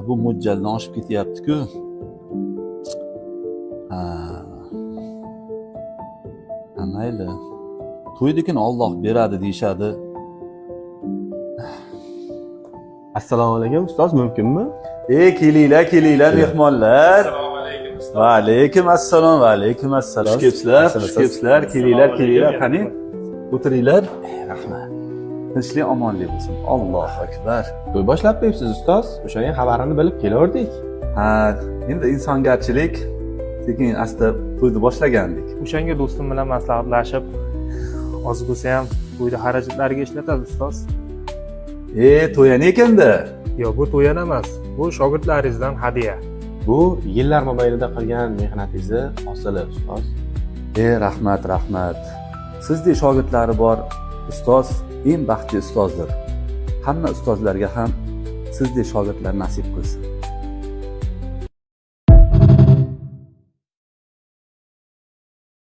Bu mo'ljaldan oshib ketyapti-ku. Ha. Ha, mayli. To'ynikini Alloh beradi deyishadi. Assalomu alaykum ustoz, mumkinmi? E, kelinglar, kelinglar mehmonlar. Assalomu alaykum ustoz. Va alaykum assalom, va alaykum assalom. Xush kelibsizlar, xush kelibsizlar. Kelinglar, kelinglar. Qani? O'tiringlar. Rahmat. Tinchlik, omonlik bo'lsin. Allohu akbar. To'y boshlab qo'yibsiz ustoz, o'shaning xabarini bilib kelaverdik. Ha, endi insongarchilik, sekin asta to'yni boshlagandik. O'shanga do'stim bilan maslahatlashib, oz bo'lsa ham to'yda xarajatlarga ishlatadi ustoz. E, to'yani ekanda. Yo'q, bu to'yan emas. Bu shogirdlaringizdan hadya. Bu yillar mobaynida qilgan mehnatingizni hosili ustoz. E, rahmat, rahmat. Sizdek shogirdlari bor ustoz eng baxtli ustozdir. Hamma ustozlarga ham sizdek shogirdlar nasib qilsin.